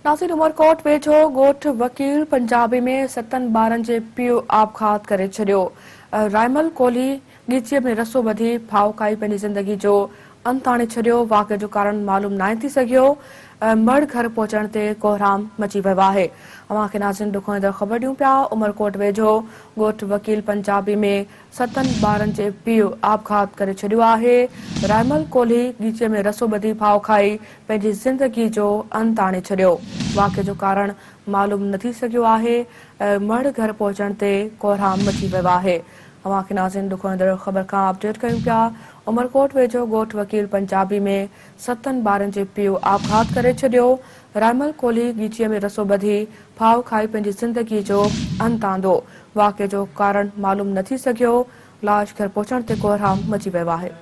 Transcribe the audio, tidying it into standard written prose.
ناظرين عمرڪوٽ ويجهو ڳوٺ وڪيل پنجابي ۾ ستن ٻارن جي پيء آپگهات ڪري ڇڏيو. رائمل ڪولهي ڳچيء ۾ رسو ٻڌي ڦاهو کائي پنهنجي زندگي جو انت آڻي ڇڏيو، واقعي جو ڪارڻ معلوم ناهي ٿي سگهيو، مڙهه گهر پهچڻ تي ڪوهرام مچي ويو آهي. اوهان کي ناظرين ڏکوئيندڙ خبر ڏيون پيا عمرڪوٽ ويجهو ڳوٺ وڪيل پنجابي ۾ ستن ٻارن جي پيء آپگهات ڪري ڇڏيو آهي، رائمل ڪولهي ڳچيء ۾ رسو ٻڌي ڦاهو کائي پنهنجي زندگي جو انت آڻي ڇڏيو، واقعي جو ڪارڻ معلوم نه ٿي سگهيو آهي، مڙهه گهر پهچڻ تي ڪوهرام مچي ويو آهي. اوهان کي ناظرين ڏکوئيندڙ خبر کان اپڊيٽ ڪيون پيا، عمرڪوٽ ويجهو ڳوٺ وڪيل پنجابي ۾ ستن ٻارن جي پيء آپگهات ڪري ڇڏيو، رائمل ڪولهي ڳچيء ۾ رسو ٻڌي ڦاهو کائي پنهنجي زندگي جو انت آندو، واقعي جو ڪارڻ معلوم نه ٿي سگهيو، لاش گهر پهچڻ تي ڪوهرام مچي ويو آهي.